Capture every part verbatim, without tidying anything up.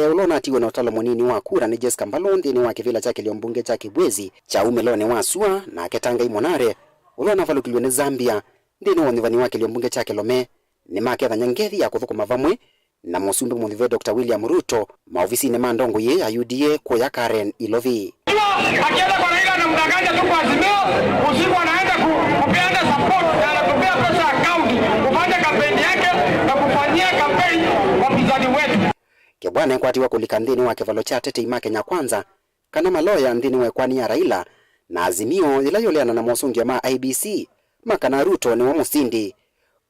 Ũla ũnatiwe na ũtalo mũnini wa kura nĩ Jessica Mbalũ nthĩnĩ wa kĩvĩla kya kĩlio mbunge kya Kibwezi kya umĩlonĩ wa sua, nake Tangai Monare, ũla ũnavalũkilw'e nĩ Zambia nthĩnĩ wa ũnyuvani wa kĩlio mbunge kya Kilome, nĩmakethany'a ngethi ya kũthũkũma vamwe na mũsumbĩ mũnyuve Doctor William Ruto maovisinĩ ma ndongoi ya U D A kũya Karen Ilovi. Akienda kwa Raila anamdanganya tu kwa Azimio, usiku anaenda ku-, kupeana support, na anatupea pesa account kufanya kampeni yake na kufanyia kampeni wapinzani wetu. Kĩbwana ekwatiwe kũlika nthĩnĩ wa kĩvalo kya atetei ma Kenya Kwanza kana maloya nthĩnĩ wa ĩkoani ya Raila na Azimio yĩla yũleana na mosũngĩo ma I E B C ma kana Ruto nĩwe mũsindi.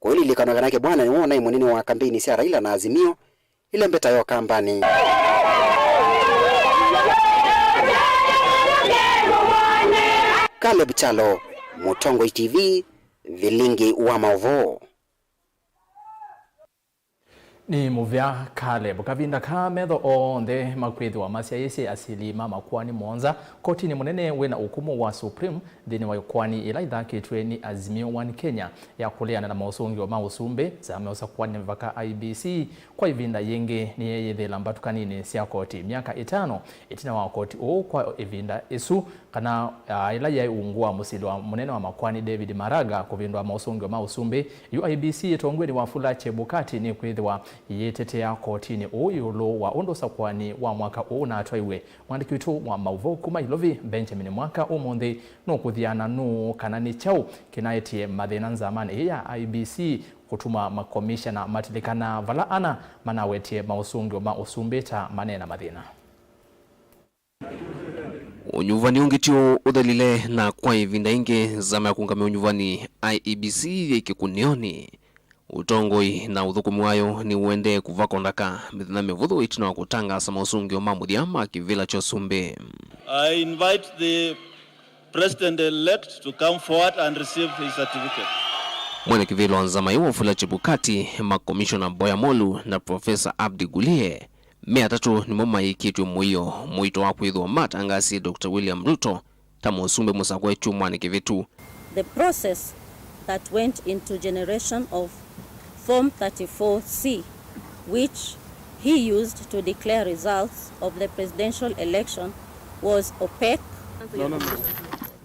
Kũililikana kana Kĩbwana nĩwe ũnaĩ mũnene wa kambeini sya Raila na Azimio ĩla mbeta yo kambanĩ. Caleb Kyalo, Mũtongoi T V, Vilingi wa Maũvoo. Nĩ mũvea Caleb. Kavinda kaa metho onthe makwĩthĩwa masyaĩĩsye asili ma makoani mũonza kotinĩ mũnene wĩna ũkũmũ wa Supreme nthĩnĩ wa ĩkoani ĩla ĩthakĩtw'e nĩ Azimio One Kenya ya kũleana na mosũngĩo ma ũsumbĩ, nzama ya ũsakũani mĩvaka I E B C kwa ĩvinda yĩngĩ nĩyeeyĩthĩĩla mbatũkaninĩ sya koti myaka ĩtano ĩtina wa koti ũũ kwa ĩvinda ĩsu. Kana, ah, ĩla yaĩ ungu wa mũsili wa mũnene wa makoani David Maraga kũvĩndũa maũsũngĩo ma ũsumbĩ, yu I E B C ĩtongoew'e nĩ Wafula Chebukati nĩkwĩthĩwa yĩtetea kotinĩ ũũ ĩũlũ wa ũndũ ũsakũani wa mwaka ũũ ũnatwaiwe. Mwandĩki witũ wa maũvoo kuma Ilovi, Benjamin Mwaka, ũmũnthĩ nũkũthiana nũũ kana nĩ kyaũ kĩnaetie mathĩna nzamanĩ ĩĩ ya I E B C kũtuma makomishana matilikana vala ana manawetie maũsũngĩo ma ũsumbĩ ta maneena mathĩna. Ũnyuvani ũngĩ ti ũũ ũthelile, na kwa ĩvinda yĩngĩ nzama ya kũũngamĩa ũnyuvani I E B C yĩ kĩkunĩonĩ. Ũtongoi na ũthũkũmi wayo nĩũendee kũvakwa ndaka mĩthenya mĩvũthũ ĩtina wa kũtangaasa maũsũngĩo ma mũthya ma kĩvĩla kya ũsumbĩ. I invite the President-elect to come forward and receive his certificate. Mwene kĩvĩla wa nzama ĩĩ Wafula Chebukati, makomishona Boya Molu na Professor Abdi Gulie, me atatũ nĩmo mayĩkĩtw'e mũio mũito wa kwĩthĩwa matangaasie Doctor William Ruto ta mũsumbĩ mũsakũe kyumwanĩ kĩvĩtu. The process that went into generation of Form thirty-four C, which he used to declare results of the presidential election, was opaque.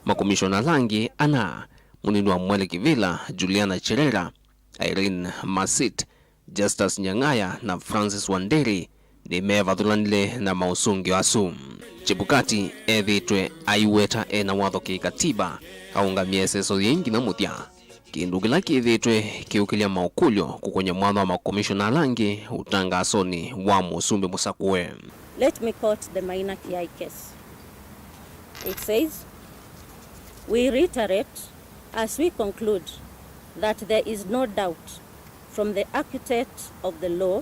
Makomishona ala angĩ ana, mũnini wa mwene kĩvĩla Juliana Cherera, Irene Masit, Justus Nyang'aya na Francis Wanderi nĩmeevathũlanile na maũsũngĩo asu. Chebukati ethĩĩtwe aiweta ena watho kĩkatiba aũngamĩe ĩseso yĩĩ nginya mũthya, kĩndũ kĩla kĩthĩĩtwe kĩũkĩlya maũkũlyo kũkony'a mwanya wa makomishona ala angĩ ũtangaasonĩ wa mũsumbĩ mũsakũe. Let me quote the Maina Kiai case. It says, "We reiterate as we conclude that there is no doubt from the acutate of the law,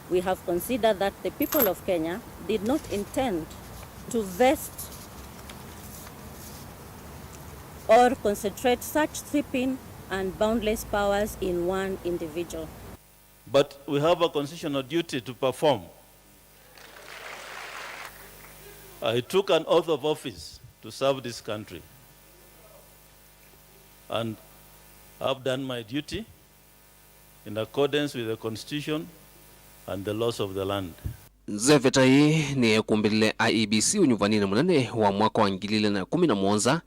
we have considered that the people of Kenya did not intend to vest or concentrate such sweeping and boundless powers in one individual." But we have a constitutional duty to perform. I took an oath of office to serve this country, and I've done my duty in accordance with the constitution and the laws of the land. Nzeveta ĩĩ nĩyekũmbĩlile I E B C ũnyuvaninĩ mũnene wa mwaka wa ngili ilĩ na ĩkũmi na mũonza.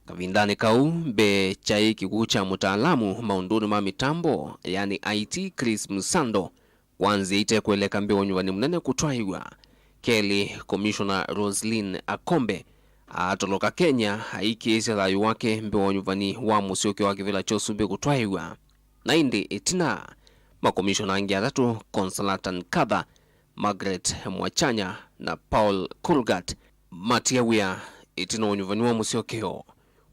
Kavindanĩ kau, mbee kyaĩ kĩkw'ũ kya mũtaalamu maũndũnĩ ma mĩtambo, yani I T, Chris Msando, kwa nzĩa ite kũeleka mbee wa ũnyuvani mũnene kũtwaĩw'a. Kelĩ, Commissioner Roselyn Akombe aatoloka Kenya aikĩĩsya thayũ wake mbee wa ũnyuvani wa mũsyokeo wa kĩvĩla kya ũsumbĩ kũtwaĩw'a. Na ĩndĩ ĩtina, makomishona angĩ atatũ, Consolata Nkatha, Margaret Mwachanya na Paul Kurgat, matia wĩa ĩtina wa ũnyuvani wa mũsyokeo.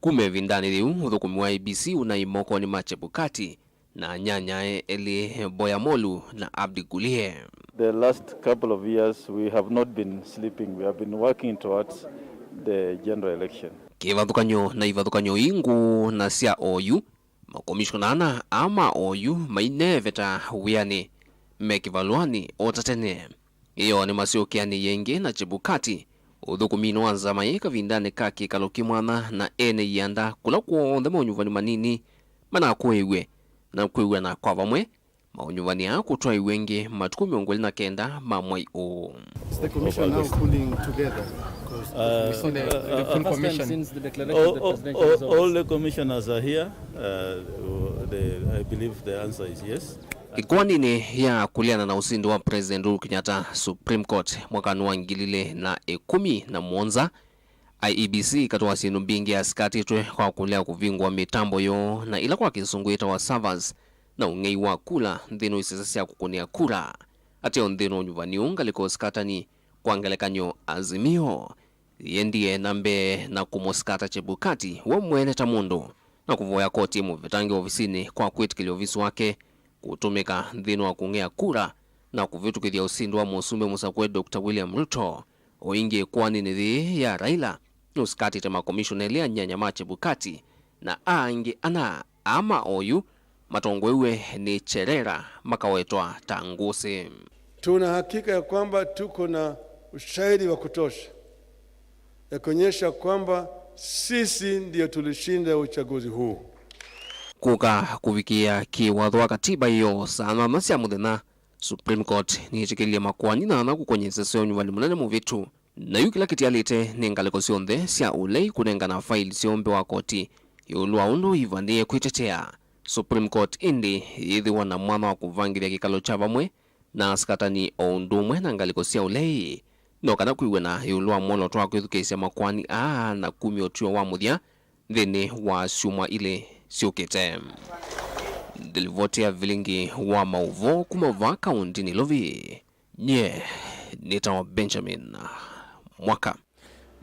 Kuma ĩvindanĩ yĩu, ũthũkũmi wa I E B C ũnaĩ mokonĩ ma Chebukati na anyanyae elĩ, Boya Molu na Abdi Gulie. The last couple of years, we have not been sleeping. We have been working towards the general election. Kĩvathũkany'o na ivathũkany'o ii ngũũ na sya oyu, makomishona ana aa ma oyu maineeveta wĩanĩ me kĩvalũanĩ o ta tene. Ĩyoo, nĩmasyokeanĩie ĩngĩ na Chebukati ũthũkũminĩ wa nzama ĩĩ kavindanĩ ka kĩkalo kĩ mwanya na ene ianda kũla kw'onthe monyuvani manini manakũĩw'e na kwĩw'ana kwa vamwe Maũnyuvani aa kũtwaĩw'a ĩngĩ matukũ mĩongo ĩlĩ na kenda ma mwai ũũ. Is the commission now pulling together? 'Cause we saw the, the full commission. Since the declaration of the presidential results. All the commissioners are here. Uh, the, I believe the answer is yes. Ĩkoaninĩ ya kũleana na ũsindi wa President Uhuru Kenyatta Supreme Court mwakanĩ wa ngili ilĩ na ĩkũmi na mũonza, I E B C katĩ wa syĩndũ mbingĩ yasikatĩtwe kwa kũlea kũvingũa mĩtambo yoo na ĩla kwa kĩsũngũ yĩtawa servers na ũng'ei wa kula nthĩnĩ wa isese sya kũkũnĩa kula. Ateo nthĩnĩ wa ũnyuvani ũũ ngalĩko sikatani, kwa ngelekany'o, Azimio yĩendie na mbee na kũmũsikata Chebukati we mwene ta mũndũ na kũvoya koti ĩmũvetange ovisinĩ kwa kwĩtĩkĩlya ovisi wake kũtũmĩka nthĩnĩ wa kũng'ea kura na kũvĩtũkĩthya ũsindi wa mũsumbĩ mũsakũe Doctor William Ruto. O ĩngĩ ĩkoaninĩ yĩĩ ya Raila, nũsikatĩte makomishona elĩ anyanya ma Chebukati na aa angĩ ana aa ma oyu matongoew'e nĩ Cherera makawetwa ta ngũsĩ. Tuna hakika ya kwamba tuko na ushahidi wa kutosha ya kuonyesha kwamba sisi ndio tulishinda uchaguzi huu. Kũka kũvikĩĩa kĩwatho wa katiba ĩyoo saa nyanya sya mũthenya, Supreme Court nĩyĩtĩkĩlile makoani nyanya kũkony'a isese ya ũnyuvani mũnene mũvĩtu. Na yu kĩla kĩtialĩte nĩ ngalĩko syonthe sya ũlei kũnengana faili syoo mbee wa koti ĩũlũ wa ũndũ ivanĩe kwĩtetea. Supreme Court ĩndĩ yĩthĩwa na mwanya wa kũvangĩthya kĩkalo kya vamwe na asikatani o ũndũ ũmwe na ngalĩko sya ũlei, no kana kwĩw'ana ĩũlũ wa mwolooto wa kwĩthukĩĩsya makoani aa na kumya ũtw'ĩo wa mũthya nthĩnĩ wa syumwa ilĩ syũkĩte. Ndilivoti ya vilingi wa maũvoo kuma vaa kaũnti Nairobi. Nyie nĩtawa Benjamin Mwaka.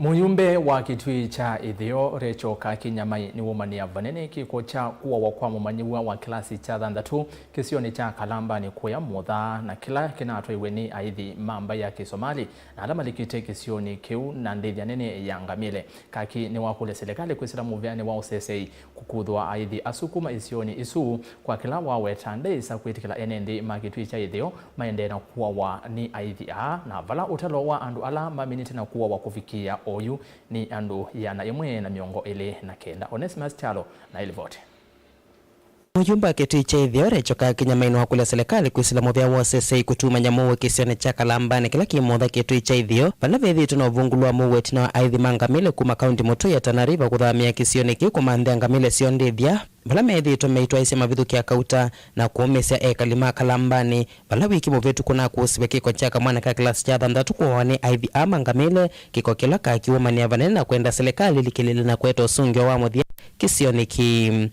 Mũyumbe wa kĩtuĩ kya ĩtheo Recho Kakinyamai nĩwũmanĩa vanene kĩko kya kũawa kwa mũmanyĩw'a wa kĩlasi kya thanthatũ kĩsionĩ kya Kalambani kũya Mũthaa, na kĩla kĩnatwaiwe nĩ aithi ma mbaĩ ya Kĩsomali na ala malikĩte kĩsionĩ kĩu na ndĩthya nene ya ngamĩle. Kaki nĩwakũlya silikalĩ kwĩsĩla mũvĩanĩ wa ũsesei kũkuthũa aithi asu kuma isionĩ isu, kwa kĩla waweta ndaĩsa kwĩtĩkĩla ene nthĩ ma kĩtuĩ kya ĩtheo maendee na kũawa nĩ aithi aa, na vala ũtalo wa andũ ala maminĩte na kũawa kũvikĩĩa oyu nĩ andũ ĩana yĩmwe na mĩongo ĩlĩ na kenda. Onesimus Kyalo na ĩlivoti. Mũyumbe wa kĩtuĩ kya ĩtheo Recho Kakinyamai nĩwakũlya silikalĩ kwĩsĩla mũvĩa wa ũsesei kũtuma nyamũ ũũ kĩsionĩ kya Kalambani kĩla kĩ Mũtha kĩtuĩ kya ĩtheo, vala vethĩĩtwe na ũvungũlu wa mũuo ĩtina wa aithi ma ngamĩle kuma kaunti mũtũi ya Tana River kũthamĩa kĩsionĩ kĩu kũmanthĩa ngamĩle syoo ndĩthya, vala methĩĩtwe meitwaĩsya mavithũkĩa kauta na kũũmĩsya ekali ma Kalambani, vala wiki mũvĩtu kũnakũsiwe kĩko kya kamwana ka kĩlasi kya thanthatũ kũawa nĩ aithi aa ma ngamĩle, kĩko kĩla kakiũmanĩa vanene na kwenda silikalĩ ĩlikĩlĩle na kũete ũsũngĩo wa mũthya kĩsionĩ kĩĩ.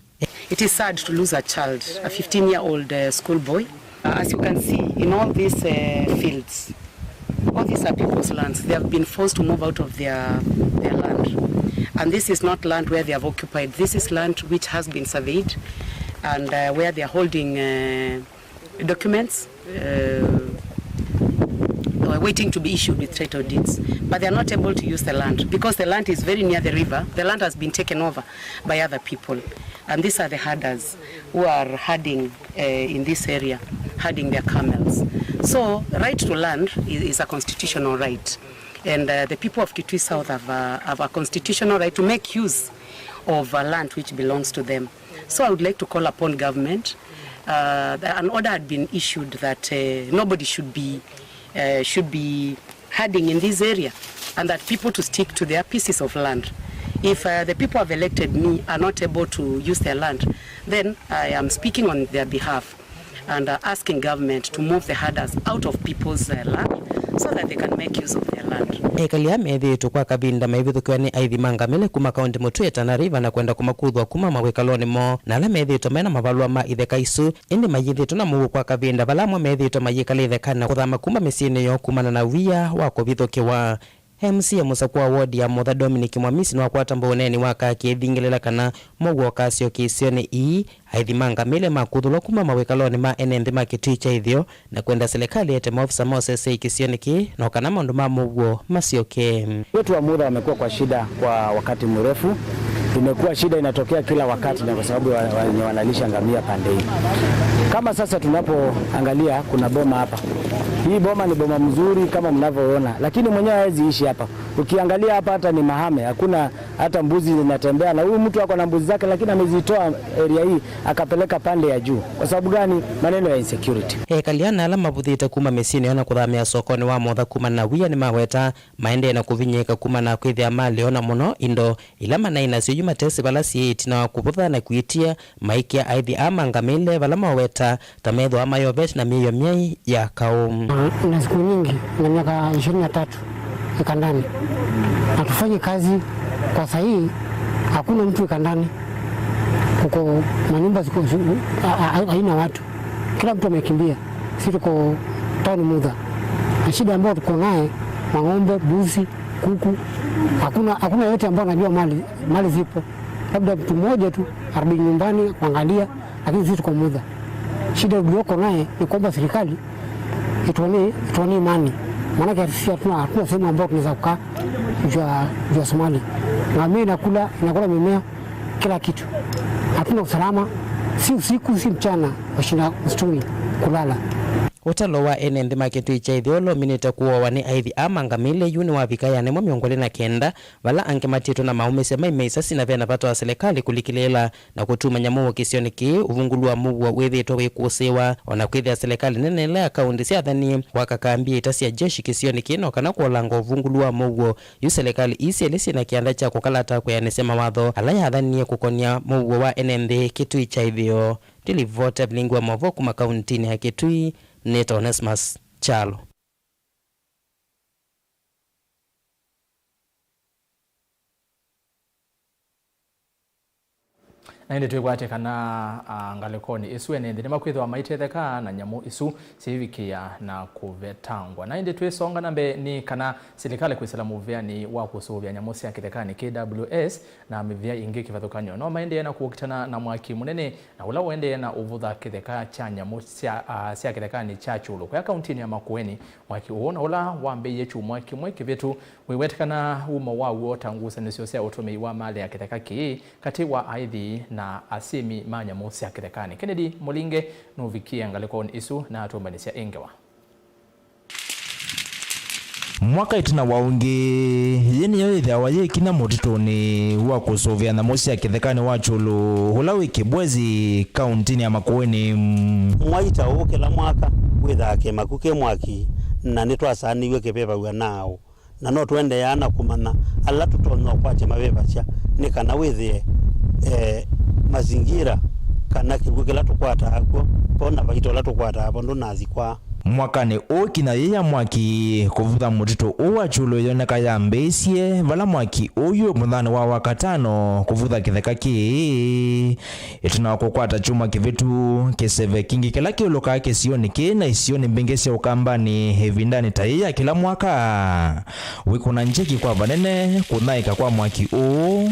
It is sad to lose a child, a fifteen year old uh, school boy. Uh, as you can see, in all these uh, fields, all these are people's lands. They have been forced to move out of their, their land. And this is not land where they have occupied. This is land which has been surveyed and uh, where they are holding uh, documents uh, waiting to be issued with title deeds. But they are not able to use the land because the land is very near the river. The land has been taken over by other people. And these are the herders who are herding uh, in this area, herding their camels. So, right to land is, is a constitutional right. And uh, the people of Kitui South have a, have a constitutional right to make use of uh, land which belongs to them. So, I would like to call upon government. Uh, an order had been issued that uh, nobody should be, uh, should be herding in this area and that people to stick to their pieces of land. If uh, the people who have elected me are not able to use their land, then I am speaking on their behalf and uh, asking government to move the herders out of people's uh, land so that they can make use of their land. Ekali aa methĩĩtwe kwa kavinda maivithũkĩwa nĩ aithi ma ngamĩle kuma kaũnti mũtũi ya Tana River na kwenda kũmakuthwa kuma mawĩkalonĩ moo, na ala methĩĩtwe maĩ na mavalũa ma itheka isu, ĩndĩ mayĩthĩtwe na mũuo kwa kavinda, vala amwe methĩĩtwe mayĩkala ĩthekanĩ na kũthama kuma mĩsyĩnĩ yoo kumana na wia wa kũvithũkĩwa. M C A mũsakũa wa wodi ya Mũtha Dominic Mwamisi nĩwakwata mbau ũneeni wa Kaki ethingĩlĩla kana mũuo ũkasyoka isionĩ ii, aithi ma ngamĩle makuthũlwa kuma mawĩkalonĩ ma ene nthĩ ma kĩtuĩ kya ĩtheo, na kwenda silikalĩ ĩete maofisa ma ũsesei kĩsionĩ kĩĩ no kana maũndũ ma mũuo masyoke. Wetu wa Mudha wamekuwa kwa shida kwa wakati mrefu. Imekuwa shida inatokea kila wakati, na kwa sababu wa- wenye wanalisha ngamia pande hii. Kama sasa tunapoangalia, kuna boma hapa, Hii boma ni boma mzuri kama mnavyoona, lakini mwenyewe hawezi ishi hapa. Ukiangalia hapa hata ni mahame, hakuna hata mbuzi zinatembea, na huyu mtu ako na mbuzi zake, lakini amezitoa area hii akapeleka pande ya juu. Kwa sababu gani? Maneno ya insecurity. Ekali ana ala mavuthĩte kuma mĩsyĩnĩ yao na kũthamĩa sokonĩ wa Motha kumana na wia nĩmaweta maendee na kũvinyĩĩka kumana na kwĩthĩa malĩ o na mũno indo ila manaĩ nasyo yu matesĩ vala syĩ ĩtina wa kũvũtha na kwĩtia maikĩa aithi aa mangamĩle vala maweta ta methĩwa mayovete na mĩio myaĩ ya kaũ. Na siku nyingi, na miaka ishirini na tatu ikandani, hatufanyi kazi. Kwa sahii hakuna mtu ikandani, kuko manyumba ziko, ziko, ha-, ha-, haina watu, kila mtu amekimbia. Si tuko town Mutha, na shida ambayo tuko naye, mang'ombe, mbuzi, kuku, hakuna, hakuna yote ambayo anajua mali, mali zipo. Labda mtu mmoja tu arudi nyumbani kuangalia, lakini sisi tuko Mutha. Shida iliyoko naye ni kwamba serikali ituonee, ituonee imani. Maanake sisi hatuna, hatuna sehemu ambayo tunaweza kukaa juu ya, juu ya Somali. Ngamia inakula, inakula mimea, kila kitu. Hatuna usalama, si usiku, si mchana, washinda msituni kulala. Ũtalo wa ene nthĩ ma Kĩtui kya Ĩtheo ũla ũminĩte kũowa nĩ aithi aa mangamĩle yu nĩwavika ĩana yĩmwe mĩongo ĩlĩ na kenda, vala angĩ matiĩtwe na maũmĩsya mai meisasi na vena vata wa silikalĩ kũlikĩlĩĩla na kũtuma nyamũ kĩsionĩ kĩĩ. Ũvungũlu wa mũuo wĩthĩĩtwe wĩkũsĩĩwa, o na kwĩthĩa silikalĩ nene ĩla ya kaũntĩ syathanie kwaka kambi ita sya jeshi kĩsionĩ kĩĩ no kana kũolanga ũvungũlu wa mũuo. Yu silikalĩ ii syelĩ syĩ na kĩanda kya kũkalata kwĩanĩsya mawatho ala yathanie kũkonya mũuo wa ene nthĩ Kĩtui kya Ĩtheo. Ndilivota vilingi wa maũvoo kuma kauntinĩ ya Kĩtui, nĩtawa Onesmus Kyalo. Na ĩndĩ twĩkwatye kana, a, ngalĩkonĩ ĩsu ene nthĩ nĩmakwĩthĩwa maitetheka na nyamũ isu syĩvikĩa na kũvetangwa. Na ĩndĩ twĩsonga na mbee nĩ kana silikalĩ kwĩsĩla mũvĩanĩ wa kũsũvĩa nyamũ sya kĩthekanĩ, K W S, na mĩvĩa ĩngĩ kĩvathũkany'o no maendee na kũkitana na mwaki mũnene na ũla ũendee na ũvũtha kĩtheka kya nyamũ sya, a, sya kĩthekanĩ kya Kyũlũ kũya kauntinĩ ya Makueni. Mwaki ũũ na ũla wambĩĩie kyumwa kĩmwe kĩvĩtu wĩwetekana umo waw'o ta ngusanĩsyo sya ũtũmĩi wa malĩ ya kĩtheka kĩĩ katĩ wa aithi na asyĩmi ma nyamũ sya kĩthekanĩ. Kennedy Mũlinge nũvikie ngalĩkonĩ ĩsu na atũmbanĩsya ĩ ngewa. Mwaka ĩtina wa ũngĩ, yĩ nĩyo yĩthĩawa yĩ kinya mũtitũnĩ wa kũsũvĩa nyamũ sya kĩthekanĩ wa Kyũlũ, ũla wĩ Kĩbwezi, kauntinĩ ya Makueni. Mwai ta ũũ kĩla mwaka wĩthaa kĩmaku kĩ mwaki, na nĩtwasanĩw'e kĩvevaw'a naaũ, na no tũendeeaa na kũmanya ala tũtonya ũkwatya mavevasya nĩ kana wĩthĩe, eh, mazingira kana kĩw'ũ kĩla tũkwataa kw'o vo na vaita ũla tũkwataa vo ndũnathikwa. Mwakanĩ ũũ, kinya yĩĩ ya mwaki kũvutha mũtitũ ũũ wa Kyũlũ yoneka yambĩĩsye, vala mwaki ũyũ mũthanĩ wa Wakatano kũvutha kĩtheka kĩĩ, ĩtina wa kũkwata kyumwa kĩvĩtu kĩseve kingĩ kĩla kĩũlũkaa kĩsionĩ kĩĩ na isionĩ mbingĩ sya Ũkambanĩ ĩvindanĩ ta yĩĩ ya kĩla mwaka, wĩkũna njeki kwa vanene kũthaĩka kwa mwaki ũũ.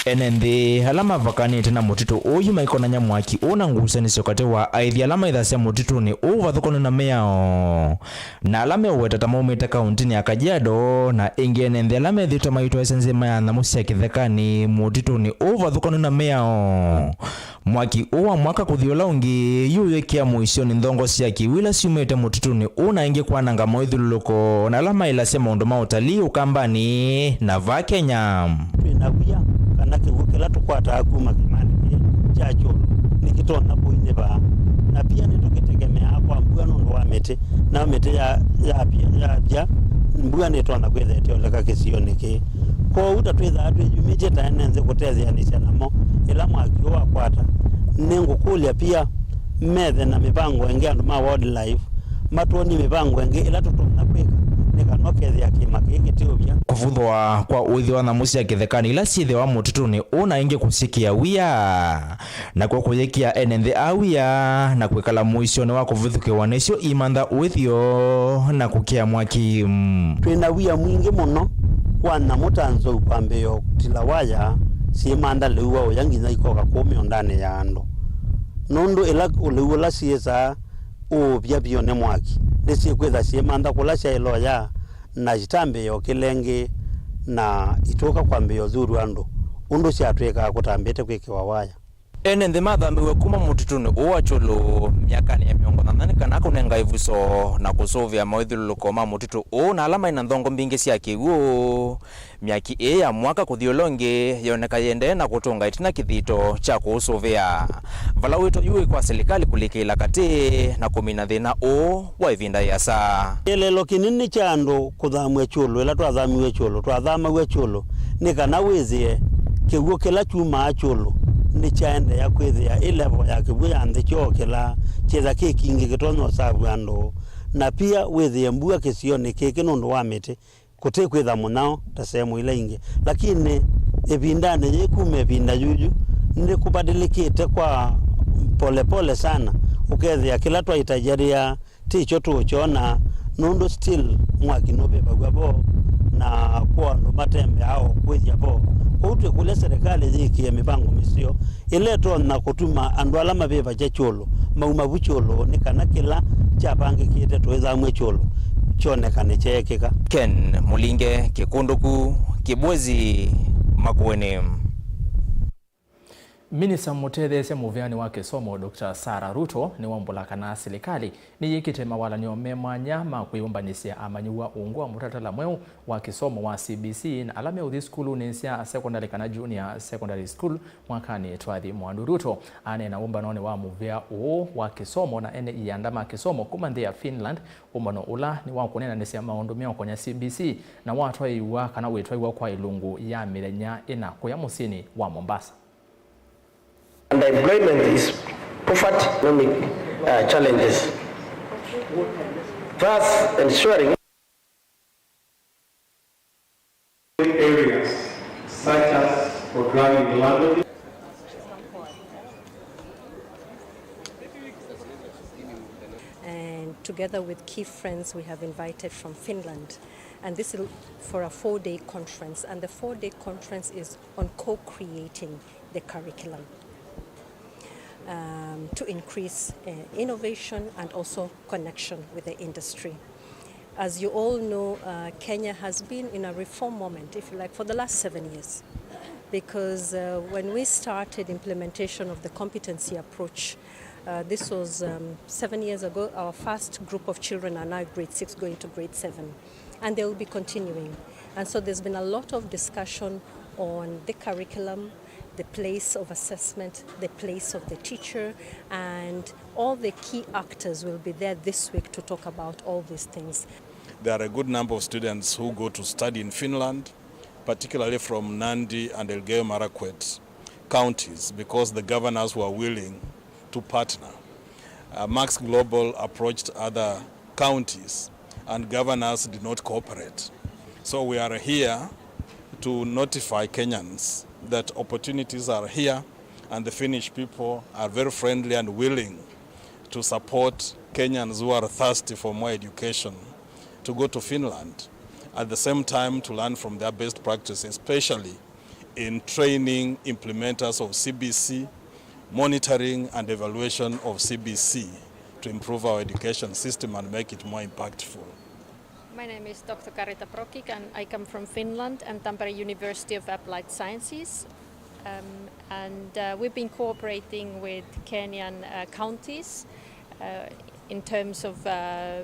Ene nthĩ ala mavakanĩte na mũtitũ ũũ yu maikonany'a mwaki ũũ na ngusanĩsyo katĩ wa aithi ala maithasya mũtitũnĩ ũũ vathũkanu na mĩao, na ala meũweta ta maumĩte kauntinĩ ya Kajiado, na ĩngĩ ene nthĩ ala methĩĩtwe maitwaĩsya nzĩma ya nyamũ sya kĩthekanĩ mũtitũnĩ ũũ vathũkanu na mĩao. Mwaki ũũ wa mwaka kũthi ũla ũngĩ yu ũyĩkĩa mũisyonĩ nthongo sya kĩw'ũ ila syumĩte mũtitũnĩ ũũ na ĩngĩ kwananga moithyũlũlũko na ala maĩlasya maũndũ ma ũtalii Ũkambanĩ na vaa Kenya. Twĩ na wia kana kĩw'ũ kĩla tũkwataa kuma kĩmanĩ kĩĩ kya Kyũlũ nĩkĩtonya kũinĩva, na pia nĩtũkĩtegemeaa kwa mbua nũndũ wa mĩtĩ, nayo mĩtĩ ya, yavya, yavya, mbua nĩtonya kwĩtha ĩteoleka kĩsionĩ kĩĩ. Kwoou ta twĩthaa twĩyumĩtye ta ene nthĩ kũtetheanĩsya namo, ĩla mwaki ũũ wakwata, nĩngũkũlya pia methe na mĩvango ĩngĩ andũ ma wildlife matwony'e mĩvango ĩngĩ ĩla tũtonya kwĩka nĩ kana ũkethĩa kĩĩma kĩĩ kĩtiũvya. Kũvuthwa kwa ũĩthyo wa nyamũ sya kĩthekanĩ ila syĩthĩawa mũtitũnĩ ũũ na ĩngĩ kũsyĩkĩa wia, nakw'o kũyĩkĩa ene nthĩ aa wia na kwĩkala mũisyonĩ wa kũvithũkĩwa nĩsyo imantha ũĩthyo na kũkĩa mwaki. Twĩ na wia mwingĩ mũno wa nyamũ ta nzou kwambĩĩa ũtila waya syĩmantha lĩu wa ũya nginya ikoka kũũ mĩũndanĩ ya andũ, nũndũ ĩla lĩu ũla syĩsaa ũũvya vyũ nĩ mwaki, nĩsyĩkwĩtha syĩmantha kũla syaĩloya na itambĩĩa ũkĩla ĩngĩ na itũka kwambĩĩa ũthuru andũ ũndũ syatw'ĩkaa kũtambĩte kwĩkĩwa waya. Ene nthĩ mathamiw'e kuma mũtitũnĩ ũũ wa Kyũlũ myakanĩ ya mĩongo thanthatũ nĩ kana kũnenga ĩvuso na kũsũvĩa mawĩthyũlũlũko ma mũtitũ ũũ na ala maĩ na nthongo mbingĩ sya kĩw'ũ. Myaki ĩĩ ya mwaka kũthi ũla ũngĩ yoneka yĩendee na kũtũnga ĩtina kĩthito kya kũũsũvĩa. Vala wĩto yu wĩ kwa silikalĩ kũlikĩĩla katĩ na kũmina thĩna ũũ wa ĩvinda ĩasa. Kĩeleelo kĩnini kya andũ kũthamw'a Kyũlũ. Ĩla twathamiw'e Kyũlũ, twathamaw'a Kyũlũ nĩ kana wĩthĩe kĩw'ũ kĩla kyumaa Kyũlũ nĩkyaendeea kwĩthĩa ĩ level ya kĩw'ũ ya nthĩ kyookĩla, kyĩtha kĩ kingĩ kĩtonya ũsavw'a andũ, na pia wĩthĩe mbua kĩsionĩ kĩkĩ nũndũ wa mĩtĩ kũtĩ kwĩtha mũnyao ta sehemu ila ingĩ. Lakini ĩvindanĩ yĩĩ, kuma ĩvinda yuyu, nĩkũvadĩlĩkĩte kwa polepole sana, ũkethĩa kĩla twaitayaria tikyo tũũkyona, nũndũ still mwaki nũvĩvaw'a vo na kwa andũ matembeaa o kwĩthya vo. Kwoou twĩkũlya serikali yĩkĩe mĩvango mĩseo ĩla ĩtonya kũtuma andũ ala mavĩvasya Kyũlũ mauma vu Kyũlũ, nĩ kana kĩla kyavangĩkĩte tũithamw'e Kyũlũ kyonekane kyeekĩka. Ken Mũlinge, Kĩkũndũku, Kĩbwezi, Makueni. Minista mũtetheesya mũveanĩ wa kĩsomo, Doctor Sarah Ruto, nĩwambũla kana silikalĩ nĩyĩkĩte mawalany'o me mwanya ma kwĩyũmbanĩsya amanyĩw'a ungu wa mũtalatala mweũ wa kĩsomo wa C B C na ala meũthi sukulunĩ sya secondary kana junior secondary school mwakanĩ twathi mwaũ. Ruto aneena ũmbanonĩ wa mũvea ũũ wa kĩsomo na ene ianda ma kĩsomo kuma nthĩ ya Finland, ũmbano ũla nĩ wa kũneenanĩsya maũndũ meũkonya C B C na watwaĩĩw'a kana wĩtwaĩwa kwa ĩlungu ya mĩthenya ĩna kũya mũsyĩnĩ wa Mombasa. Underemployment is poverty, economic, uh, challenges, thus ensuring areas such as programming languages. And together with key friends we have invited from Finland, and this is for a four-day conference, and the four-day conference is on co-creating the curriculum, um, to increase, uh, innovation and also connection with the industry. As you all know, uh, Kenya has been in a reform moment, if you like, for the last seven years. Because, uh, when we started implementation of the competency approach, uh, this was, um, seven years ago, our first group of children are now grade six going to grade seven. And they will be continuing. And so there's been a lot of discussion on the curriculum, the place of assessment, the place of the teacher, and all the key actors will be there this week to talk about all these things. There are a good number of students who go to study in Finland, particularly from Nadi and Elgeyo Marakwet counties, because the governors were willing to partner. Uh, Max Global approached other counties and governors did not cooperate. So we are here to notify Kenyans that opportunities are here and the Finnish people are very friendly and willing to support Kenyans who are thirsty for more education to go to Finland, at the same time to learn from their best practices, especially in training implementers of C B C, monitoring and evaluation of C B C to improve our education system and make it more impactful. My name is Doctor Karita Prokik and I come from Finland and Tampere University of Applied Sciences. Um, and, uh, we've been cooperating with Kenyan, uh, counties, uh, in terms of, uh,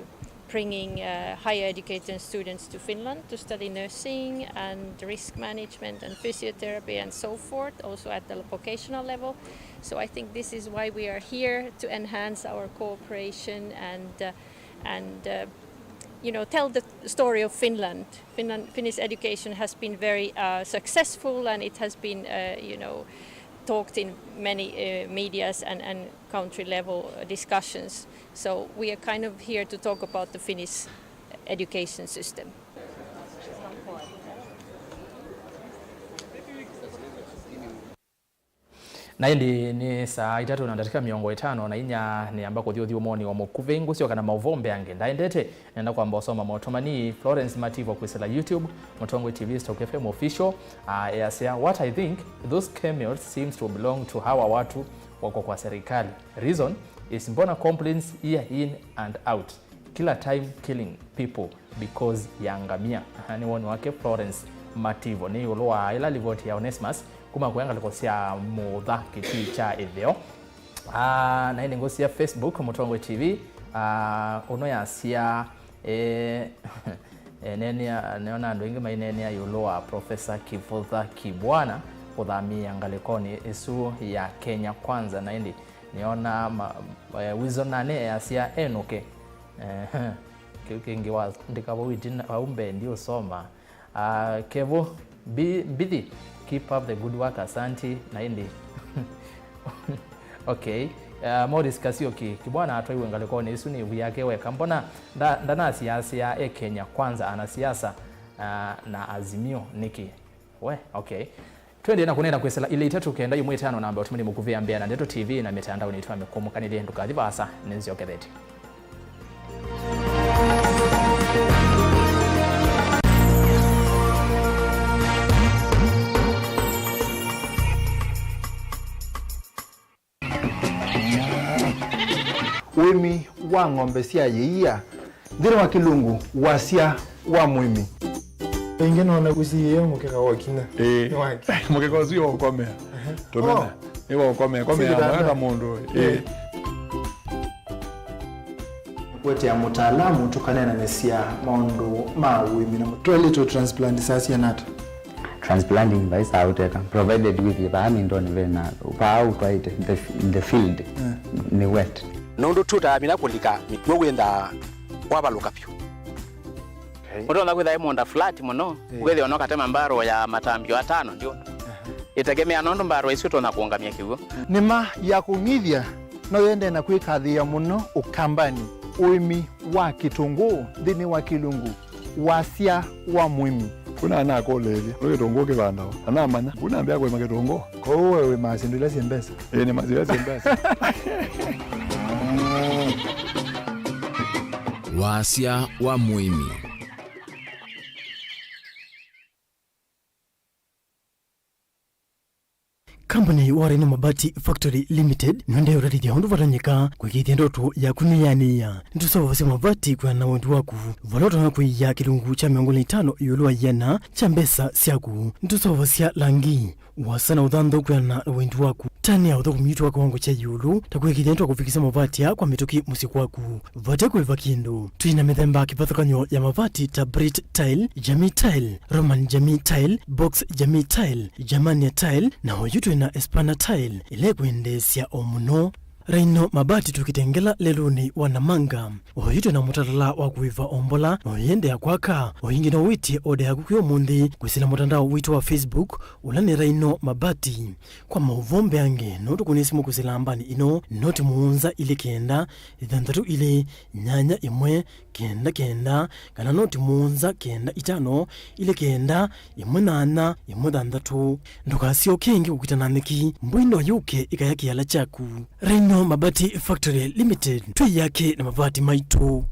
bringing, uh, higher education students to Finland to study nursing and risk management and physiotherapy and so forth, also at the vocational level. So I think this is why we are here, to enhance our cooperation and, uh, and, uh, you know, tell the story of Finland. Finland, Finnish education has been very, uh, successful, and it has been, uh, you know, talked in many, uh, medias and, and country level, uh, discussions. So we are kind of here to talk about the Finnish education system. Na ĩndĩ nĩ saa itatũ na ndatĩka mĩongo ĩtano na inya, nĩamba kũthi ũthyũmũonĩ wa mũkuvĩ, ngũsyoka na maũvoo mbeange. Ndaendete, nenda kwamba ũsoma maũtũmani. Florence Mativo kwĩsĩla YouTube, Mũtongoi T V Stock F M Official, ah, easya, "What I think, those camels seems to belong to hawa watu wako kwa serikali. Reason is mbona complaints year in and out? Kila time killing people because ya ngamia." Aha, nĩ woni wake Florence Mativo. Nĩ ĩũlũ wa ĩla livoti ya Onesmus Kuma kũya ngalĩko sya mũtha kĩtui kya ĩtheo. Ah, na ĩndĩ ngũsĩ ya Facebook, Mũtongoi T V, ah, ũno yasya, eh, eh, nĩnĩa, nĩona andũ aingĩ maineenea ĩũlũ wa Professor Kivutha Kibwana kũthamĩĩa ngalĩkonĩ ĩsu ya Kenya Kwanza, na ĩndĩ nĩona ma-, eh, Wizo Nane easya enũke. Eh, kĩu kĩngĩ waandĩka vau ĩtina, vau mbee ndiũsoma. Ah, Kevo, Bi-, Mbithi, keep up the good work, asanti, na ĩndĩ. Okay. Ah, Morris Kasioki, Kibwana atwaiwe ngalĩkonĩ ĩsu nĩ ĩvu yake weka. Mbona nda-, ndanasiasya e Kenya Kwanza anasiasa, ah, na Azimio nĩkĩ? We, okay. Twendee na kũneena kwĩsĩla ilĩ itatũ kenda ĩmwe ĩtano namba ũtũmĩli mũkuvĩ ya Mbea na Ndeto T V na mĩtandaonĩ itũ ya mĩkũmũkanĩlye ndũkathi vaasa, nĩnzyokethetye. Ũĩmi wa ng'ombe sya yĩia nthĩnĩ wa kĩlungu, wasya wa mũĩmi. Ĩngĩ nona kũsiĩĩa mũkeka wa kinya. Ĩĩ. Nĩ waki. Mũkeka ũsu nĩ wa ũkomea. Tũmena. Oh. Nĩ wa ũkomea. Komea. Sili mwana ta mũndũ. Ĩĩ. Ĩĩ. Kũetea mũtaalamu tũkaneenanĩsya maũndũ ma ũĩmi na mũtwaĩlĩtwe transplant saa siana ata? Transplanting vai saa ũteka, provided with vaa mindoni vena, vaa ũtwaĩte, the, the field, eh, nĩ wet. Nũndũ tũtaamina kũlika mĩkw'ũ wĩnthaa wavalũka vyũ. Okay. Ũtonya kwĩtha ĩ mũũnda flat mũno, eh, ũkethĩa ona ũkatema mbarũ ya matambio atano ndio. Aha. Ĩtegemea nũndũ mbarũ isu ũtonya kũũngamya kĩw'ũ. Nĩma ya kũng'ithya no yende na kwĩkathĩĩa mũno Ũkambanĩ, ũĩmi wa kĩtũngũũ nthĩnĩ wa kĩlungu, wasya wa mũĩmi. Kuna anakũlĩĩlye, nũndũ kĩtũngũũ kĩvandawa, na namanya, unambĩa kũĩma kĩtũngũũ. Kwoou we wĩmaa syĩndũ ila syĩ mbesa? Ĩĩ, nĩmaa syĩndũ ila syĩ mbesa. Wasya wa mũĩmi. Kambuni wa Rhino Mabati Factory Limited nĩũendee ũtatĩthya ũndũ vatonyeka kũĩkĩĩthya ndoto yaku nĩyanĩĩa. Nĩtũseũvasya mavati kwĩana na wendi waku, vala ũtonya kũia kĩlungu kya mĩongo ĩlĩ na itano ĩũlũ wa ĩana kya mbesa syaku. Nĩtũseũvasya langi, wasa na ũthanthũ kwĩana na wendi waku. Tani ya ũthũkũmi witũ wa kĩwango kya ĩũlũ ta kũĩkĩĩthya nĩtwakũvikĩsya mavati aa kwa mĩtũkĩ mũsyĩ kwaku. Vate kũĩva kĩndũ. Twĩ na mĩthemba kĩvathũkany'o ya mavati ta Brit Tile, Jamii Tile, Roman Jamii Tile, Box Jamii Tile, Germania Tile, na oyu twĩ na Espana Tile, ĩla ĩkwendeesya o mũno. Rhino Mabati tũkĩte Ngela lelũnĩ wa Namanga. Oyu twĩ na mũtalatala wa kũĩva o mbola, na ũyĩendeea kwaka. O ĩngĩ no wĩtye oda yaku kwĩ ũmũnthĩ kwĩsĩla mũtandao witũ wa Facebook, ũla nĩ Rhino Mabati. Kwa maũvoo mbeange, no tũkũnĩe simũ kwĩsĩla nambani ĩno, noti mũonza ilĩ kenda, ĩthanthatũ ilĩ, nyanya ĩmwe, kenda kenda, kana noti mũonza kenda itano, ilĩ kenda, ĩmwe nyanya, ĩmwe thanthatũ. Ndũkasyoke ĩngĩ kũkita na nyeki, mbũi no yũke ĩkaya kĩala kyaku. Rhino Mabati Factory Limited, twĩ yake na mavati maitũ.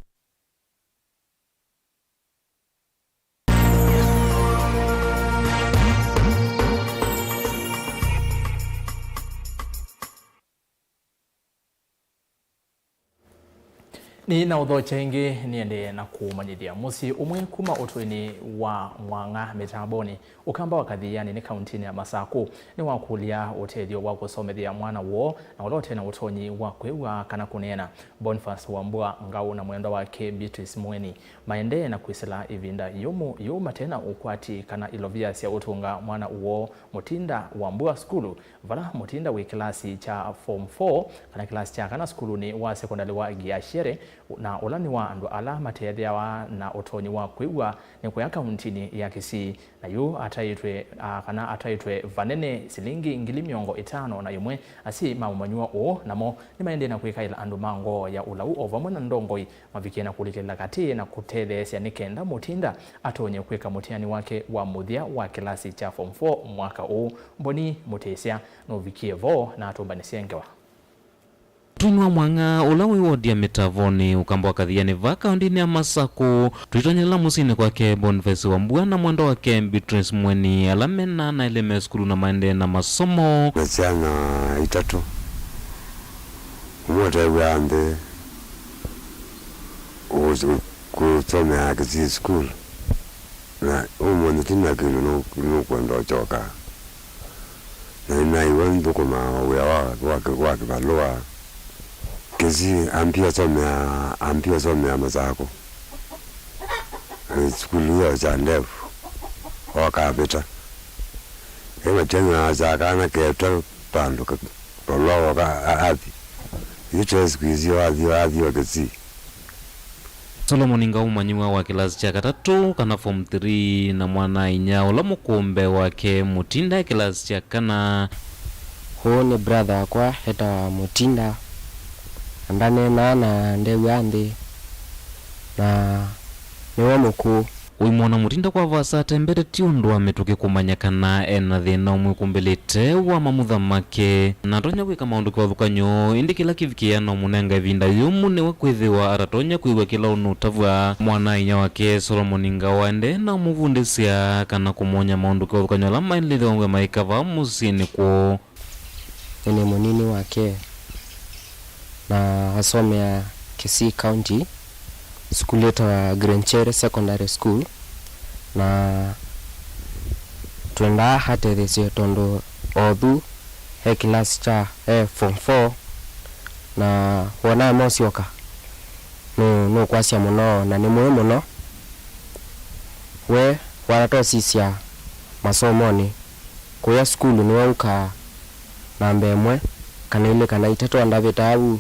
Nĩ na ũthokya ĩngĩ, nĩendee na kũmanyĩthya. Mũsyĩ ũmwe kuma ũtũinĩ wa Mwang'a Mĩtambonĩ, Ũkamba wa Kathiani nĩ kauntinĩ ya Masakũ nĩwakũlya ũtethyo wa kũsomethya mwana woo na ũla ũte na ũtonyi wa kwĩw'a kana kũneena. Boniface Wambua Ngau na mwendwa wake Beatrice Mweni maendee na kwĩsĩla ĩvinda yũmũ yũũ mate na ũkwati kana ilovia sya ũtũnga mwana woo Mũtinda Wambua sukulu, vala Mũtinda wĩ kĩlasi kya form four kana kĩlasi kya kana sukulunĩ wa sekondalĩ wa Giachere, na ũla nĩ wa andũ ala matetheawa na ũtonyi wa kwĩw'a nĩ kũya kauntinĩ ya Kisii. Na yu ataĩtwe, a, kana ataĩtwe vanene silingi ngili mĩongo ĩtano na ĩmwe. Asyai ma mũmanyĩw'a ũũ namo nĩmaendee na kwĩkaĩla andũ ma ngoo ya ũlau o vamwe na ndongoi mavikie na kũlikĩlĩla katĩ na kũtetheesya nĩ kenda Mũtinda atonye kwĩka mũtiani wake wa mũthya wa kĩlasi kya form four mwaka ũũ. Mboni Mũtĩsya nũvikie vo na atũmbanĩsye ngewa. Ũtũinĩ wa Mwang'a, ũla wĩ wodi ya Mĩtavonĩ, Ũkamba wa Kathiani, vaa kaũndĩnĩ ya Masakũ, tũitonyela mũsyĩnĩ kwake Boniface Wambua na mwendwa wake Beatrice Mweni, ala mena ana elĩ me sukulu na maendee na masomo. Na syana itatũ, ũmwe ũtew'aa nthĩ kũsomea Kisii School, na ũmũnthĩ ti na kĩndũ nũ-, nũkwenda ũkyoka. Na nĩnaĩwe nthũkũmaa o wĩa wa, wa, wa kĩvalũa. Kĩsii ambie asomea, ambie asomea Masakũ. Eh, sukulu ĩyo kya ndevu, okavĩta. Ĩ Matiang'i aasya kana ketwe vandũ ka-, valũa oka a-, athi. Yu te siku isu athi, athi o Kĩsii. Solomon Ngau, ũmanyĩw'a wa kĩlasi kya katatũ kana form three, na mwana-a-inyia ũla mũkũũ mbee wake, Mũtinda, kĩlasi kya kana. Ũũ nĩ brother wakwa etawa Mũtinda, na ndaneenaa na ndew'aa nthĩ, na nĩwe mũkũũ. Ũimwona Mũtinda kwa vaasa atembete ti ũndũ wa mĩtũkĩ kũmanya kana e na thĩna ũmwĩkumbĩlĩte wa mamutha make, na atonya kwĩka maũndũ kĩvathũkany'o, ĩndĩ kĩla kĩvikĩĩa no mũnenga ĩvinda yũmũ nĩwe kwĩthĩwa atatonya kwĩw'a kĩla ũnũtavw'a. Mwana-a-inyia wake Solomon Ngau aendee na ũmũvundĩsya kana kũmwony'a maũndũ kĩvathũkany'o ala maĩlĩte kwĩthĩwa maĩka vaa mũsyĩnĩ kwoo. Nĩnĩ mũnini wake, na asomea Kisii County, sukulu ĩtawa Grenchere Secondary School, na twendaa atetheesye tondũ othu e kĩlasi kya, e form four, na wonaa mosyoka nũ-, nũkwasya mũno na nĩ mũĩ mũno. We watatosisya masomonĩ, kũya sukulu nĩwe ũkaa namba ĩmwe, kana ilĩ, kana itatũ, andavĩtaa vu.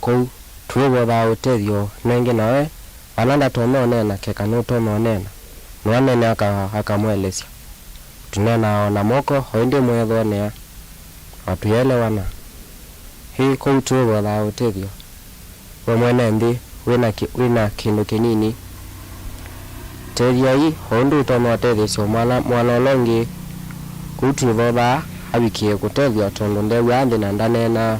Kwoou tũivothaa ũtethyo nenge nawe, vala ndatonya ũneena, keka nũtonya ũneena, nũaneene aka-, akamũelesya. Tũneenaa o na moko, o ĩndĩ mwĩethonea, na tũyelewana. Ĩ, kwoou tũivothaa ũtethyo. We mwene nthĩ wĩ na kĩ-, wĩ na kĩndũ kĩnini, tetheai o ũndũ ũtonya ũtetheesya mwana, mwana ũla ũngĩ. Kũu twĩvothaa avikĩe kũtethw'a tondũ ndew'aa nthĩ na ndaneenaa.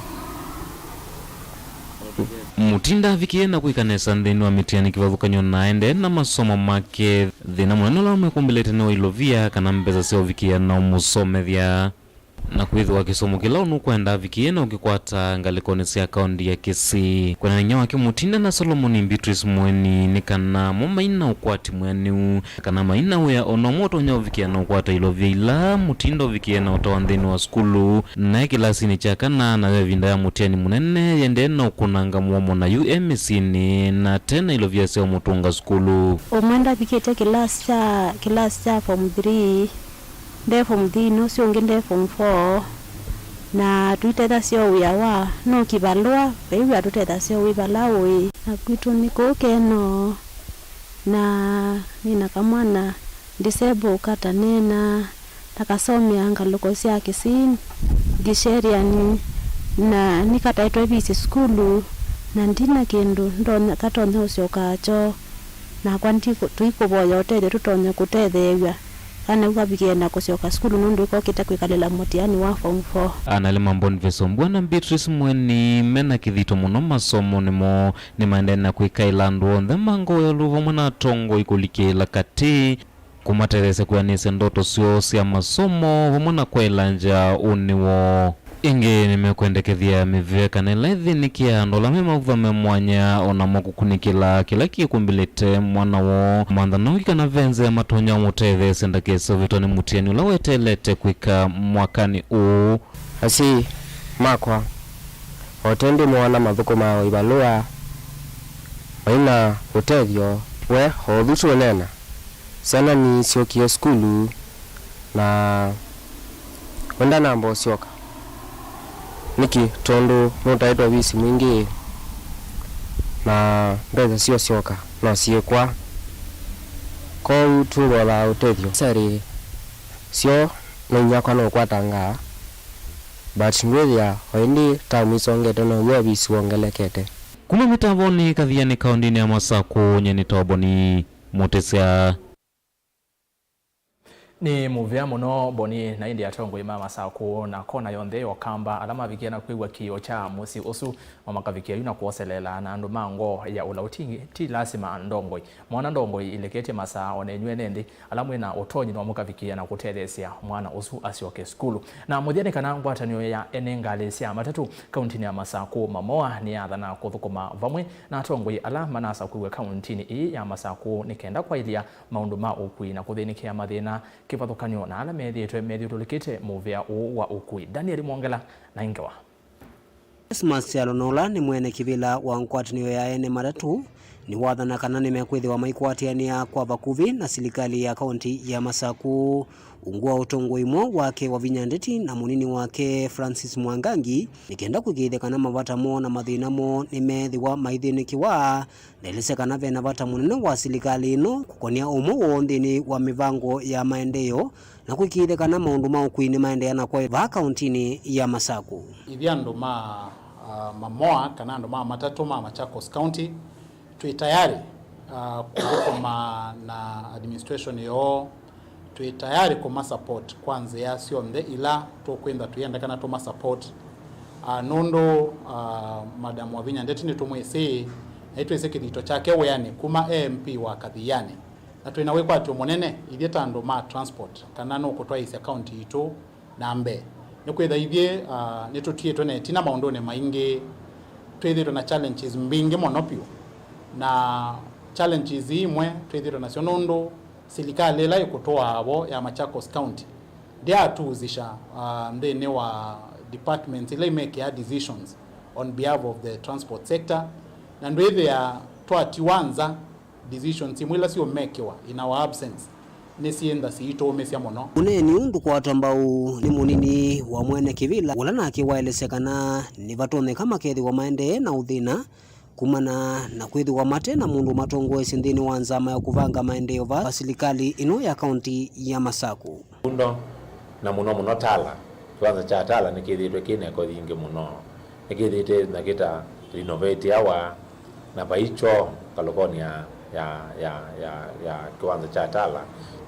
Mũtinda avikĩe na kwĩka nesa nthĩnĩ wa mĩtiani kĩvathũkany'o na aendee na masomo make. Thĩna mũnene ũla wamwĩkumbĩlĩte nĩ wa ilovia kana mbesa sya ũvikĩa na ũmũsomethya. Na kwĩthĩwa kĩsomo kĩla ũnũkwenda avikĩe na ũkĩkwata ngalĩkonĩ sya kaũnti ya Kisii. Kwĩanany'a wake Mũtinda na Solomoni Beatrice Mũeni nĩ kana mo maina ũkwati mwĩanĩu, kana maina wĩa o na ũmwe ũtonya ũvikĩa na ũkwata ilovia ila Mũtinda ũvikĩe na ũtawa nthĩnĩ wa sukulu, na e kĩlasinĩ kya kana, nayo ĩvinda ya mũtiani mũnene yendee na ũkũnanga mũomo na yu e mĩsyĩnĩ na te na ilovia sya ũmũtũnga sukulu. Ũmwe ndavikĩte kĩlasi kya, kĩlasi kya form three. Nde form three, na ũsu ũngĩ nde form four, na tũitethasya o wĩa wa no kĩvalũa, vai wĩa tũtethasya o wĩ vala ũĩ. Na kwitũ nĩ kũu Keno, na nĩ na kamwana disabled kataneena, takasomea ngalũko sya Kisii, Gisherian, na nĩkataĩtwe visi sukulu, na ndina kĩndũ ndonya, katonya ũsyoka kyo. Nakwa ndikũ-, tũikũvoya ũtethyo tũtonye kũtetheew'a kana ũkavikĩe na kũsyoka sukulu nũndũ ĩkokĩte kwĩkalĩla mũtiani wa form four. Ana elĩ ma Boniface Ombua na Beatrice Mweni me na kĩthito mũno masomonĩ moo. Nĩmaendee na kwĩkaĩla andũ onthe ma Ngoo ya Ũlũo vamwe na atongoi kũlikĩĩla katĩ, kũmatetheesya kwĩanĩsya ndoto syoo sya masomo vamwe na kwaĩla nzyaa ũnĩ woo. Ĩngĩ nĩmekwendekethya mĩvĩa kana ĩla ĩthĩnĩkĩaa andũ ala me maũvame mwanya, o namo kũkunĩkĩla kĩla kĩkumbĩlĩte mwana woo. Mantha nongi kana ve nzĩa matonya ũmũtetheesya ndakese ũvĩtwa nĩ mũtiani ũla weteelete kwĩka mwakanĩ ũũ. Asyai makwa, o tondũ moona mathũkũmaa o ivalũa, maina ũtethyo, we o ũthu tũũneena. Syana nisyokie sukulu, na we ndanamba ũsyoka. Nĩkĩ? Tondũ nũtaĩtwe visi mwingĩ, na mbesa syo syoka no syĩkwa. Kwoou tũvothaa ũtethyo. Sarĩ syo no inyakwa nũkwatangaa, but ndwĩthĩa o ĩndĩ tamu isongete now'o visi wongelekete. Kuma mĩtavonĩ kathianĩ kaũndĩnĩ ya Masakũ, nyie nĩ Toboni Mũtĩsya. Nĩ mũvea mũno Boni, na ĩndĩ atongoi ma Masakũ na kona yonthe ya Ũkamba ala mavikie na kwĩw'a kĩĩo kya mũsyĩ ũsu, o makavikia yu na kwoselela na andũ ma Ngoo ya Ũlũo. Ti, ti lasima ndongoi. Mwana ndongoi ileketye masaa, o nenyu ene nthĩ ala mwĩ na ũtonyi no mũkavikie na kũtetheesya mwana ũsu asyoke sukulu. Na mũthya nĩ kana ngwatanĩo ya ene ngalĩ sya matatũ kaũntĩnĩ ya Masakũ, Mamoa, nĩyathana kũthũkũma vamwe na atongoi ala manasakũiwe kaũntĩnĩ ĩĩ ya Masakũ nĩ kenda kwaĩlya maũndũ ma ũkui na kũthĩnĩkĩa mathĩna kĩvathũkany'o na ala methĩĩtwe methyũlũlũkĩte mũvĩa ũũ wa ũkui. Daniel Mwongela na ĩngewa. Christmas Kyalo, na ũla nĩ mwene kĩvĩla wa ngwatanĩo ya ene matatũ, nĩwathana kana nĩmekwĩthĩwa maikwatĩanĩa kwa vakuvĩ na silikalĩ ya kaunti ya Masaku. Ungu wa ũtongoi mweũ wake Wavinya Ndeti na mũnini wake Francis Mwangangi, nĩ kenda kũĩkĩĩthya kana mavata moo na mathĩna moo nĩmeethĩwa maithĩnĩkĩwa. Ndaelesya kana ve na vata mũnene wa silikalĩ ĩno kũkonĩa ũmwe woo nthĩnĩ wa mĩvango ya maendeeo na kũĩkĩĩthya kana maũndũ ma ũkui nĩmaendeea na kwaĩva vaa kauntinĩ ya Masaku. Ithyĩ andũ ma, ah, mamoa kana andũ ma matatũ ma Machakos County, twĩ tayari, ah, kũthũkũma na administration yoo. Twĩ tayari kũma support kwa nzĩa syonthe ila tũkwĩntha tũyenda kana tũma support. Ah, nũndũ, ah, Madam Wavinya Ndeti nĩtũmwĩsĩ, na nĩtwĩsĩ kĩthito kyake wĩanĩ kuma e M P wa Kathiani. Na twĩ na wĩkwatyo mũnene ithyĩ ta andũ ma transport, kana nũkũtwaĩĩsya kaunti itũ na mbee. Nĩkwĩtha ithyĩ, ah, nĩtũtiĩtwe na ĩtina maũndũnĩ maingĩ, twĩthĩĩtwe na challenges mbingĩ mũno vyũ. Na challenges ii imwe twĩthĩĩtwe nasyo nũndũ silikalĩ ĩla ĩkũtũaa vo ya Machakos County ndyaatuusisha, ah, nthĩnĩ wa departments ila imekĩaa decisions on behalf of the transport sector, na ndwĩthĩa twatiwa nza decisions imwe ila siũmekĩwa in our absence nĩsyĩntha siitũũmĩsya mũno. Ũneeni ũũ ndũkwatwa mbau nĩ mũnini wa mwene kĩvĩla, ũla nake waelesya kana nĩvatonyeka makethĩwa maendee na ũthĩna kumana na kwĩthĩwa mate na mũndũ ũmatongoesye nthĩnĩ wa nzama ya kũvanga maendeeo va silikalĩ ĩno ya kaunti ya Masaku. Undo, na mũno mũno Tala. Kĩwanza kya Tala nĩkĩthĩĩtwe kĩ na eko yingĩ mũno. Nĩkĩthĩĩtwe na kĩta renovate awa, na vai kyoo ngalũkonĩ ya, ya, ya, ya, ya kĩwanza kya Tala,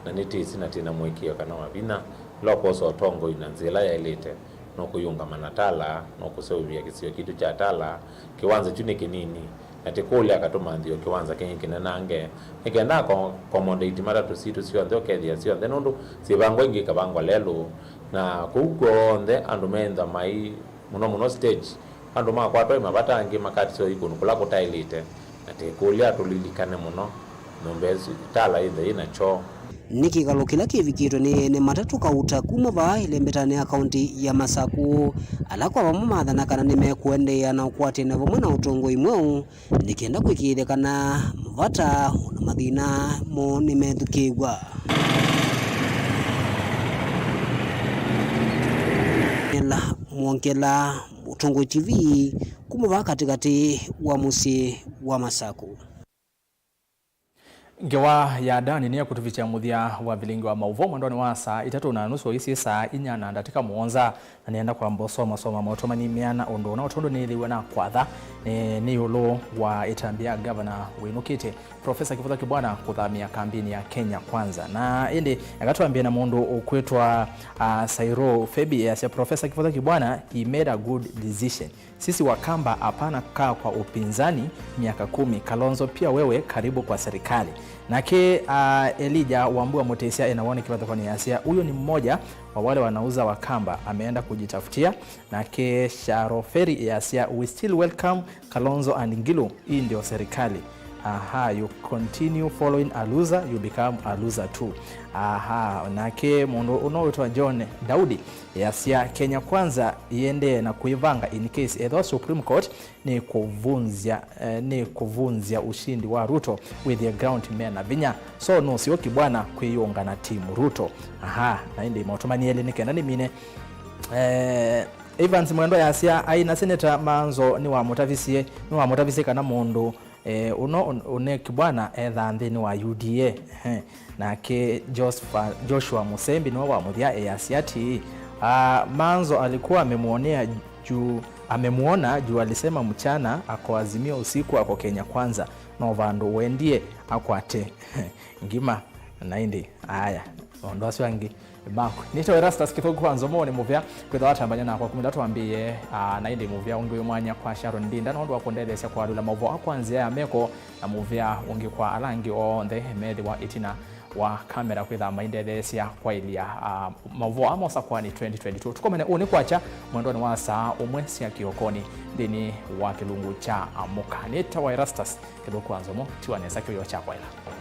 na nĩtĩsĩ na tĩna mũĩkĩĩo kana Wavinya, ĩla ũkwosa ũtongoi na nzĩa ĩla yaĩlĩte, nũkũyĩũngama na Tala, nũkũseũvya kĩsio kitũ kya Tala. Kĩwanza kyu nĩ kĩnini, na tĩkũlya akatũmanthĩo kĩwanza kĩngĩ kĩnenange, nĩ kenda ako-, accommodate matatũ sitũ syonthe, ũkethĩa syonthe, nũndũ syĩvangwa ingĩ ikavangwa lelũ, na kũu kw'onthe andũ meĩntha mai, mũno mũno stage, andũ makwatwa nĩ mavata angĩ makatisĩwa i kũndũ kũla kũtaĩlĩte, na tĩkũlya tũlilikane mũno nyũmba ĩsu, Tala ĩnthe yĩ na kyoo. Nĩ kĩkalo kĩla kĩvikĩtwe nĩ ene matatũ kauta kuma vaa ĩlembetanĩ ya kaunti ya Masaku, ala kwa vamwe mathana kana nĩmekũendeea na ũkwatĩanĩa vamwe na ũtongoi mweũ, nĩ kenda kũĩkĩĩthya kana mavata o na mathĩna moo nĩmethukĩĩw'a. Ela Mwongela, Mũtongoi T V, kuma vaa katĩkatĩ wa mũsyĩ wa Masaku. Ngewa ya Dani nĩyakũtũvikya mũthya wa vilingi wa maũvoo mwendonĩ wa saa itatũ na nusu, isi saa inya na ndatĩka mũonza, na nĩenda kwamba ũsomasoma maũtũmani meana ũndũ ũna, tondũ nĩthĩwe na kwatha, eh, nĩ ĩũlũ wa ĩtambya ya ngavana wĩnũkĩte, Profesa Kivutha Kibwana, kũthamĩa kambini ya Kenya Kwanza. Na ĩndĩ, eka twambie na mũndũ ũkwĩtwa, ah, Sairo Febi, easya, Profesa Kivutha Kibwana, he made a good decision. Sisi Wakamba hapana kukaa kwa upinzani miaka kumi. Kalonzo pia wewe karibu kwa serikali. Nake, ah, Elijah Wambua Mutisya ena woni kĩvathũkany'o easya, huyo ni mmoja wa wale wanauza Wakamba, ameenda kujitafutia. Nake Sharo Ferry easya, we still welcome Kalonzo and Ngilu, hii ndio serikali. Aha, you continue following a loser, you become a loser too. Aha, nake mũndũ ũno wĩtwa John Daudi easya, Kenya Kwanza iendee na kwĩvanga in case ethwa Supreme Court nĩkũvunzya, eh, nĩkũvunzya ushindi wa Ruto with the ground mena vinya. So nũseo Kibwana kwĩyũnga na team Ruto. Aha, na ĩndĩ maũtũmani elĩ nĩ kenda nĩmine. Eh, Evans Mwendwa easya, ai na Senator Manzo nĩwamũtavisye, nĩwamũtavisye kana mũndũ Eh, ũno un-, ũne Kibwana ethaa nthĩnĩ wa U D A. Ehe. Nake Jospha-, Joshua Musembi nĩwe wa mũthya easya atĩĩ, ah, Manzo alikuwa amemwonea juu, amemwona juu alisema mchana ako Azimio, usiku ako Kenya Kwanza. No vandũ wendie akwate ngima na ĩndĩ. Aya, maũndũ asu angĩ. Maku. Nĩtawa Erastus Kĩthũku wa Nzomo nĩ mũvea kwĩtha watambanya nakwa kumĩla twambĩĩe, ah, na ĩndĩ mũvea ũngĩ wĩ mwanya kwa Sharon Ndinda nũndũ wa kũndetheesya kũalyũla maũvoo kwa nzĩa ya meko na mũvea ũngĩ kwa ala angĩ onthe methĩwa ĩtina wa kamera kwĩtha maindetheesya kwaĩlya, ah, maũvoo aa mosa kwani twenty twenty-two. Tũkomane ũnĩ kwakya mwendonĩ wa saa ũmwe sya kĩokonĩ nthĩnĩ wa kĩlungu kya Amũka. Nĩtawa Erastus Kĩthũku wa Nzomo, tiwa nesa kĩwĩoo kya kwaĩla.